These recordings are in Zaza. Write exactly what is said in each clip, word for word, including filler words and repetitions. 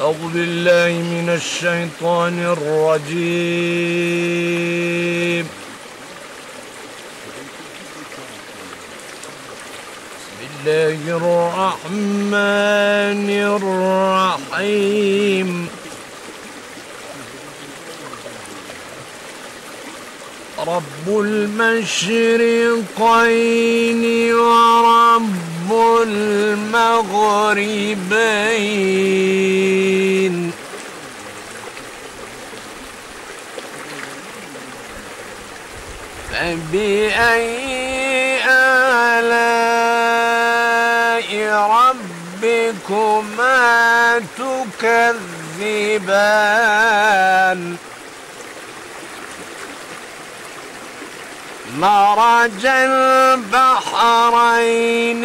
أعوذ بالله من الشيطان الرجيم. بسم الله الرحمن الرحيم. رب المشرقين ورب المغربين. فبأي آلاء ربكما تكذبان؟ مرج البحرين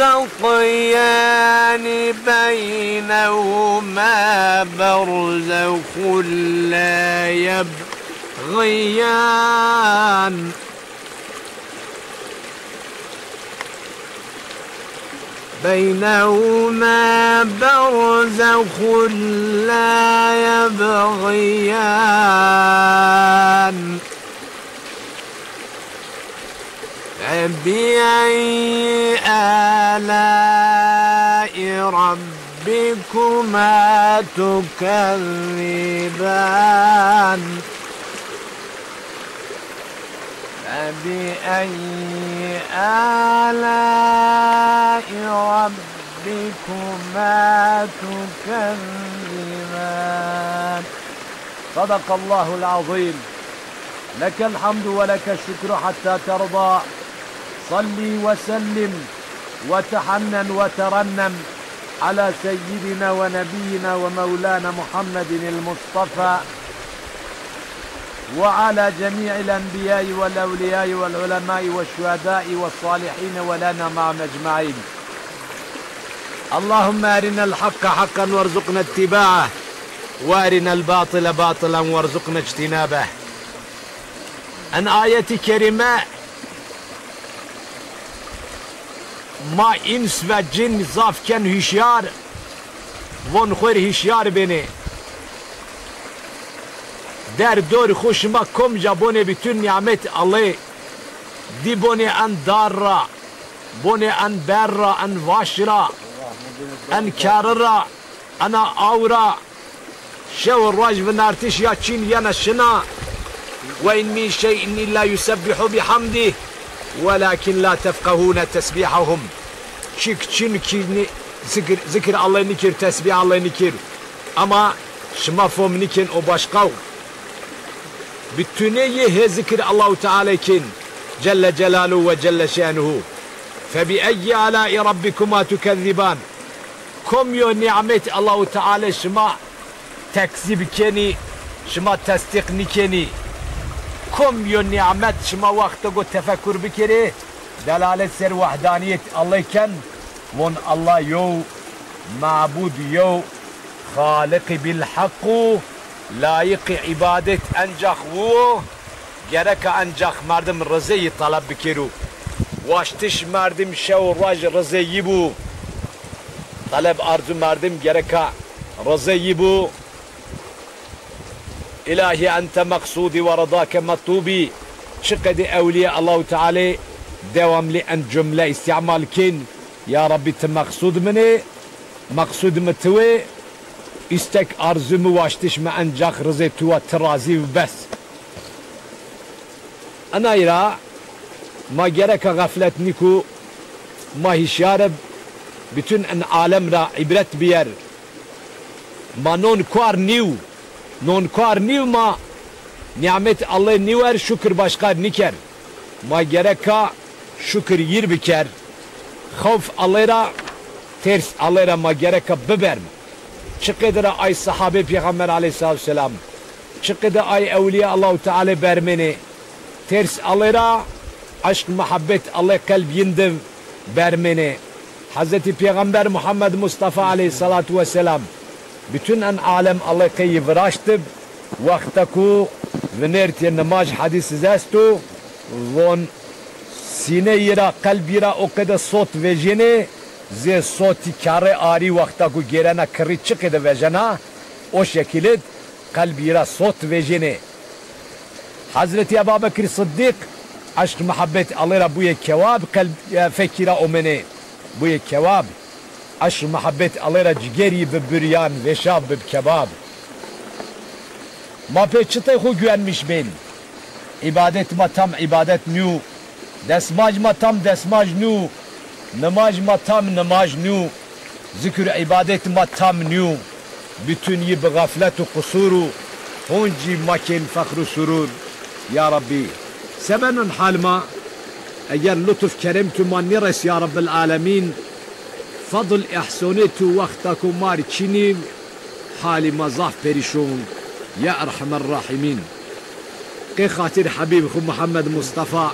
يلتقيان بينهما برزخ لا يبغيان. بينهما برزخ لا يبغيان. فبأي آلاء ربكما تكذبان؟ فبأي آلاء ربكما تكذبان؟ صدق الله العظيم. لك الحمد ولك الشكر حتى ترضى. صل وسلم وتحنن وترنم على سيدنا ونبينا ومولانا محمد المصطفى وعلى جميع الأنبياء والأولياء والعلماء والشهداء والصالحين ولنا معهم أجمعين. اللهم أرنا الحق حقا وارزقنا اتباعه، وأرنا الباطل باطلا وارزقنا اجتنابه. En ayetî kerîme ma îns ve cin zaf ken huşyar, von xwêr huşyar benê. Der dor xwu şima kom ca bonê bütün nîmet Allê. Dî bonê en dar ra, bonê en ber ra, en vaş ra, en keri ra, ena aw ra, şew û roj vinartiş ya çîn yena şina. Ve in min şey'in illa yusebbihu bihamdih, velakin la tefqehune tesbihahum. Çik çin ki ni-, zikir, zikir Allê nikir, tesbîh Allê nikir. Ama şima fom nikên o başqaw. Bütünê yê hê zikir Allahu Teala kên, Celle Celaluhu ve Celle Şenuhu. Fe bi eyyi alai rabbikuma tukezziban? Kom yo nîmet Allahu Teala şima tekzîb kenî, şima tesdîq nîkenî? Kom yo nîmet şima wexto go tefekur bikerê, delalet ser wehdanîyet Allê ken, von Alla yew, mabud yew, xaliqî bil heq o, layiqî îbadet encax wu wo, gereka encax merdim rizê yi taleb bikero. Waştiş merdim şew û roj rizê yi bo. Taleb arzu merdim gereka rizê yi bo. Îlahî ente meqsûdî ve ridake metlûbî. Çiqedî ewlîyê Allahu Tealê dewamlî en cumle îstîmal kên, ya Rebbî ti meqsûd min ê, meqsûd mi ti wê, îstek arzû mi waştiş mi encax rizê tu wa ti razî û bes. Enay ra ma gereka xeflet nîku, ma hîşyar ib, bütün en alem ra îbret biyer. Ma non kuar nîw, non kuar nîw ma nîmet Allê nîwer, şukir başqa nîker. Ma gereka şukir yîr biker. Xewf Allê ra, têrs Allê ra ma gereka biberm. Çiqedî ra ay sahabê Pêxember aleyhîsselatu wesselam, çiqedî ay ewlîya Allahu Tealê bermenê, têrs Allê ra, eşq muhebbet Allê qelb yin di bermenê. Hezretî Pêxember Muhammed Mustafa aleyhîsselatu wesselam, bütün en alem Allê qey yi viraştib, wexta ku vinêrtê nimaj hedîs iz esto, von sîne yi ra, qelb yi ra o qede sot vejênê, Zê sotî kerrê arî wexta ku gêrena kirrî çiqê de vejena, o şekîlid qelbî ra sot vejênê. Hezretî Ebabekir Siddîq eşq muhebbet Allê ra buyê kewab, qelb, e, fekî ra omenê. Buyê kewab, eşq muhebbet Allê ra cigerî bi buryan, veşav bi kebab. Ma pê çitê xwu güvenmiş bên? Îbadet ma tam îbadet nîyo. Desmaj ma tam desmaj nîyo. Nimaj ma tam nimaj nîyo. Zikr û îbadet ma tam nîyo. Bütün yi bi xeflet û qusur û honcî ma kên fexr û surur. Ya Rabbî, se benon hal ma? Eger lutf kerem tu ma nêres ya Rabbil Alemîn, fadl îhsonê tu wexta ku mar çinî, halî ma zaf perîşon, ya Erhemer Rahîmîn. Qê xatir Hebîb xwu Muhammed Mustafa,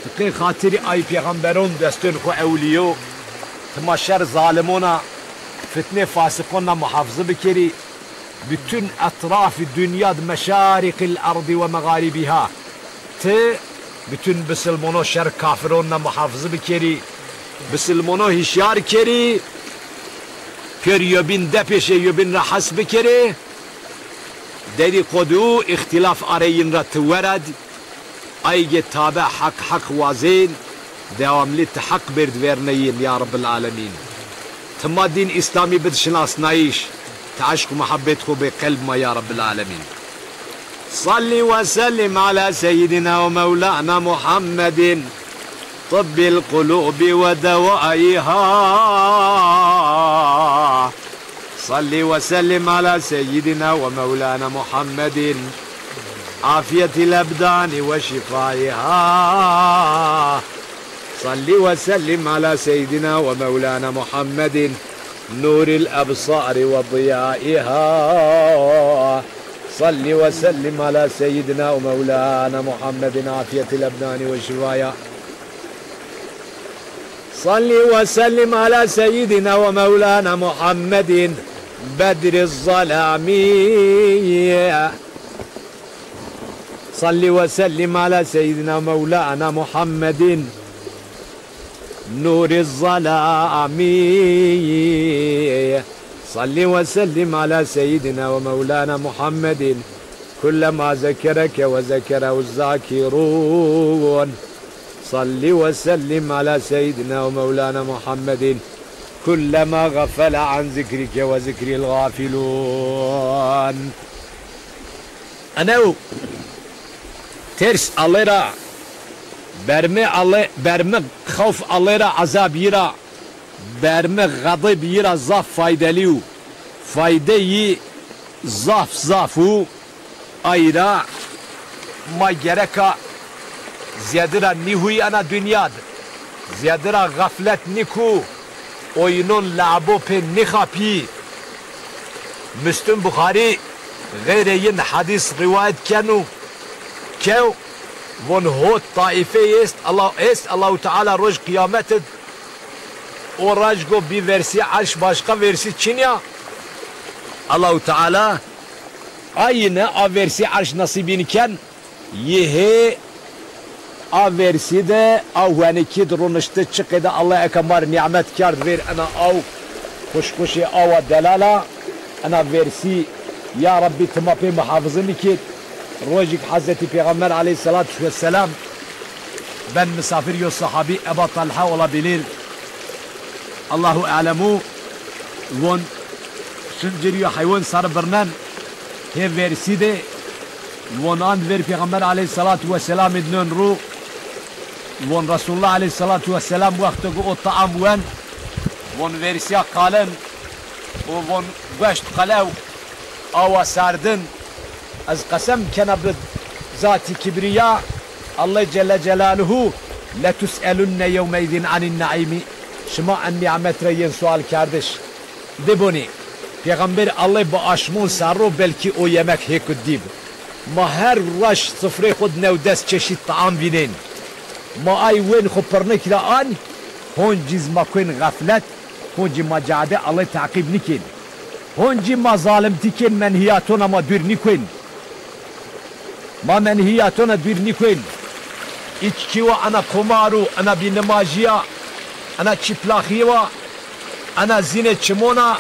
ti qê xatirî ay pêxemberon destên xwu ewlîyo, ti ma şer zalimona, fitnê fasiqon ra muhafizi bikerî, bütün etrafî dinya di meşariqil erdî we mexarîbîha. Ti bütün bisilmono şer kafiron ra muhafizi bikerî, bisilmono hişyar kerî, pêr yobîn depêşê yobîn ra hes bikerê, dedîqodî û îxtîlaf arê yin ra ti wered, ay gê tabe heq heq wazên, dewamlî ti heq bêrd verneyên ya Rabbil Alemîn. Ti ma dîn Îslamî bid şinasnayîş, ti eşq û muhebbet xwu bê qelb ma ya Rabbil Alemîn. Salli ve sellim ala seyyidina ve mevlana Muhammedin, tibbil kulubi ve devaiha. Salli ve sellim ala seyyidina ve mevlana Muhammedin, afiyetil ebdani ve şifaiha. Salli ve sellim ala seyyidina ve mevlana Muhammedin, nuril ebsari ve diyaiha. Salli ve sellim ala seyyidina ve mevlana Muhammedin, afiyetil ebdani ve şifaiha. Salli ve sellim ala seyyidina ve mevlana Muhammedin, bedriz zalami. Salli ve sellim ala seyyidina mevlana Muhammedin, nuriz zalami. Salli ve sellim ala seyyidina ve mevlana Muhammedin, kullema zekereke ve zekerehu zâkirûn. Salli ve sellim ala seyyidina ve mevlana Muhammedin, kullema gafele an zikrike ve zikril gafilûn. Enew ters Allê ra, bermi Allê, bermi xewf Allê ra, ezab yi ra, bermi xedib yi ra zaf faydelî û fayde yi zaf zaf û. Ay ra ma gereka ziyade ra nîhuyî ena dinya di. Ziyade ra xeflet nîku, oyunon leabo pê nîxapî. Muslim Buxarî xeyrê yin hedîs rîwayet keno, kew von hot taîfeyî est, Allah est, Allahu Teala roj qîyamet id o rajgo bî versî erş başqa versî çin ya. Allahu Teala ayine a versî erş nasîbîn ken. Yi hê a versî de a wenikî di ronişti, çiqê de Allah eke mar nîmet kerd vêr ena aw, xuşxuşê awa delala, ena versî, ya Rabbî ti ma pê muhafizî bikî. Rojîk Hezretî Pêxember aleyhîsselatu wesselam ben misafir yo sahabî Eba Talha olabilir. Allahu alemu, von sincirî yo heywan ser birnen, hê versî de, von and ver Pêxember aleyhîsselatu wesselam id non ru, von Resulullah aleyhîsselatu wesselam wexto ki o taam wen, von versîya qalin, û von gueşt qelew, awa serdin, ez qesem kena bi zatî kibrîya, Allah Celle Celaluhu, letus'elunne yewmeîzin anin naîmî, şima en nîmet ra yên sual kerdiş. De bonî, Pêxember Allah bi aşmon ser ro belkî o yemek hêku dîb. Ma her roj sifrê xwu di new des çeşît taam vînên. Ma ay wên xwu pirnik ra an, honcî zî ma kuên xeflet, honcî ma cade Allah teqîb nikên. Honcî ma zalimtî kên, menhîyatona ma dûr nîkuên. Ma menhîyatona dûr nîkuên. Îçkî wa, ena qumar û ena bînimajî ya, ena çîplaxî wa, Ena zînê çimona,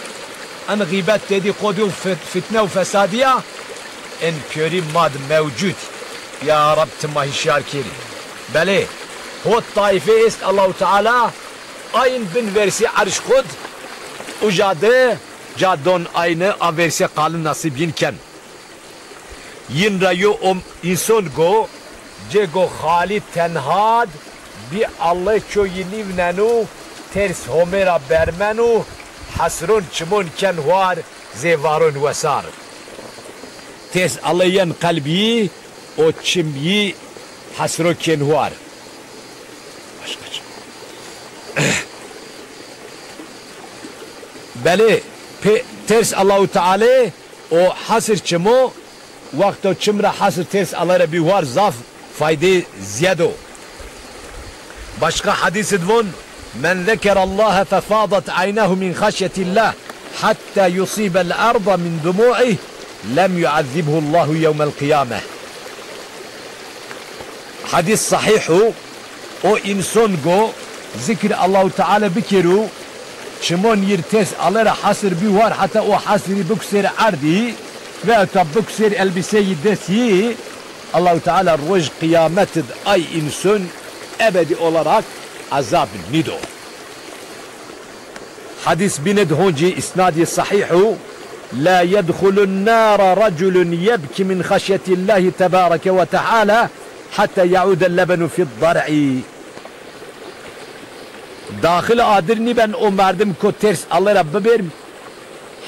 en xîbet, dedîqodî û fit-, fitne û fesadîya, en pîyorî ma di mewcud. Ya Reb, ti ma hîşyar kerî. Belê, hot taîfe est Allahu Teala, ayin bin versî erş xud, uca di ca don ayni a versê qalin nasîb yin ken. Yin ra yo om-, înson go, cê go xalî tenhad, bî Allay çoyî nîvnenû, ters Homê ra bermenû, hesron çimon ken huar, zê varon wesar. Ters Allay yen qelb yî, o çim yî hesro kên huar. Başka çim. Belê, pê ters Allahu Tealê o hesir çim o, wexto çim ra hesir ters Allay ra bî huar zaf faydê zîyed o. Başka hedîs id von, "Men zekerallahe fefadat aynahu min xeşyetillah hatta yusibel arda min dumu'ih lem yuazzibhullahu yewmel qiyameh." Hedîs sahîh o. O înson go zikir Allahu Teala bikerû, çimon yir ters Allay ra hesir bî huar, heta o hesirî bikusêr erdî, veyahut da bikusêr elbîseyî dest yî, Allahu Teala roj qiyamet id ay înson ebedî olarak ezab nîdo. Hedîs bîn id honcî îsnadî sahîh o. "La yedxulun nara reculun yebki min xeşyetillahi tebareke ve teala hatta yaudel lebenu fid dar'i." Daxil adir nîben o merdim ko ters Allay ra bibêr,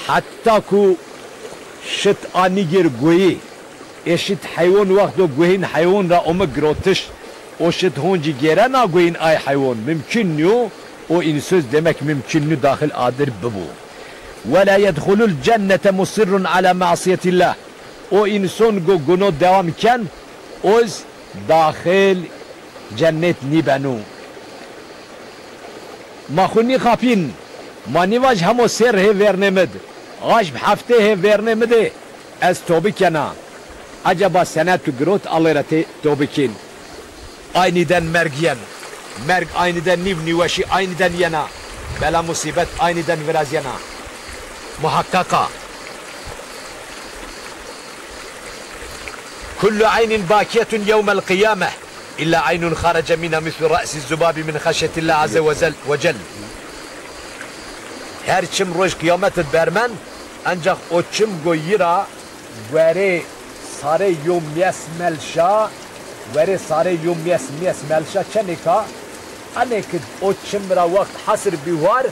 heta ku şit a nîgêr goyî. Ê şit heywon wexto guhîn heywon ra ome girotiş, o şit honcî gêrena guhîn ay heywon? Mimkîn nîyo, o însöz demek mimkîn nîyo daxil adir bibo. "Ve la yedxulul cennete musirrun ala masiyetillah." O înson go guno dewam ken, oz daxil cennet nîbeno. Ma xwu nîxapîn, ma nîvaj hemo serr hê vernê mi di, aşm heftê hê vernê mi di, ez tobi kena. Eceba sene tu girot Allay ra tê tobi kên? Aynîden merg yen. Merg aynîden nîv nîweşî aynîden yena. Bela musîbet aynîden virazyena. Muhaqqaq a. Kullu aynin bakiyetun yewmel qiyameh. İlla aynun xarece mina mislu ra'si zubabi min xeşyetillah azze ve zel-, ve cel. Her çim roj qiyamet id bermen, encax o çim go yi ra guerê sarê yo mîyes melşa, guerê sarê yo mîyes, mîyes melşa çenêka, enêk id o çim ra wext hesir bî war,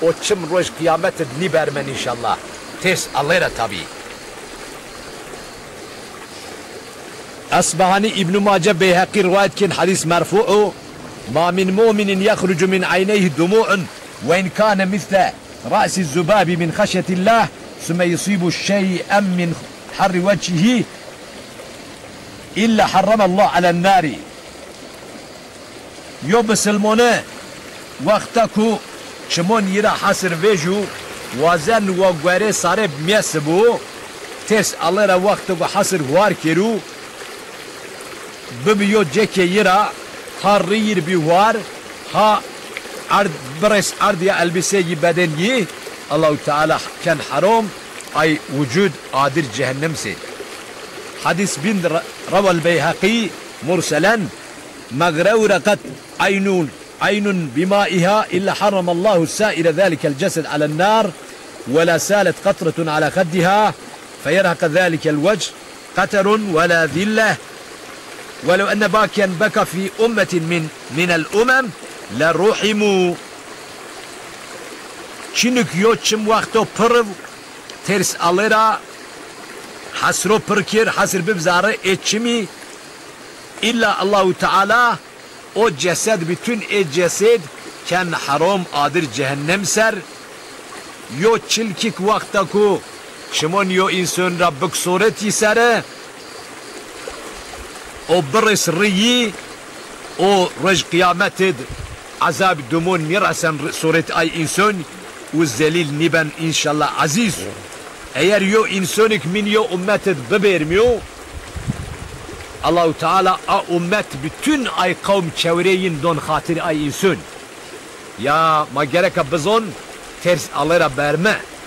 o çim roj qiyamet id nîbermen înşallah. Têrs Allay ra tabî. Esbehanî, Îbnû Mace, Beyheqî riwayet kên, hedîs merfû o. Ma min mu'minin yexrucu min eyneyhi dumu'un ve in kâne misle ra'si zubâbi min xeşyetillâh, summe yusibu şey'en min harri vechihî illa harramallahu alen nari. Yo bisilmone wexta ku çimon yi ra hesir vêjû, wazen wa guerê sarê miyesi bu, têrs Allay ra wexto ku hesir huar kêrû, bibi yo cekê yi ra, ha rî yir bî huar, ha erd, birês erd ya elbîsê yi beden yi, Allahu Teala ken herom, ay wucud adir cehennem sê. Hedîs bîn re-, rewel Beyheqî murselen, Megrewre qet eynun, eynun bimaiha illa harramallahu saire zalikel cesed alen nar, ve la salet qetretun ala xeddiha, feyerhaqa zalikel vech, qaterun ve la zille, ve lew enne bakiyen beka fi ummetin min, minel umem, le ruhimu. Çinuk yo çim wexto pirr têrs Allay ra hesro pirr kir, hesir bib zerrê ê çimî, illa Allahu Teala o cesed, bütün ê cesed ken herom adir cehennem ser. Yo çilkik wexta ku çimon yo înson ra bik soret yi sere, o birês rî yi, o roj qiyamet id ezab dumon nîresen r-, soret ay înson û zelîl nîben înşallah ezîz. Eger yo însonik min yo ummet id bibêrmîyo, Allahu Teala a ummet bütün ay qewm çewrê yin don xatirê ay înson. Ya ma gereka bizon, Ters Alle ra berme.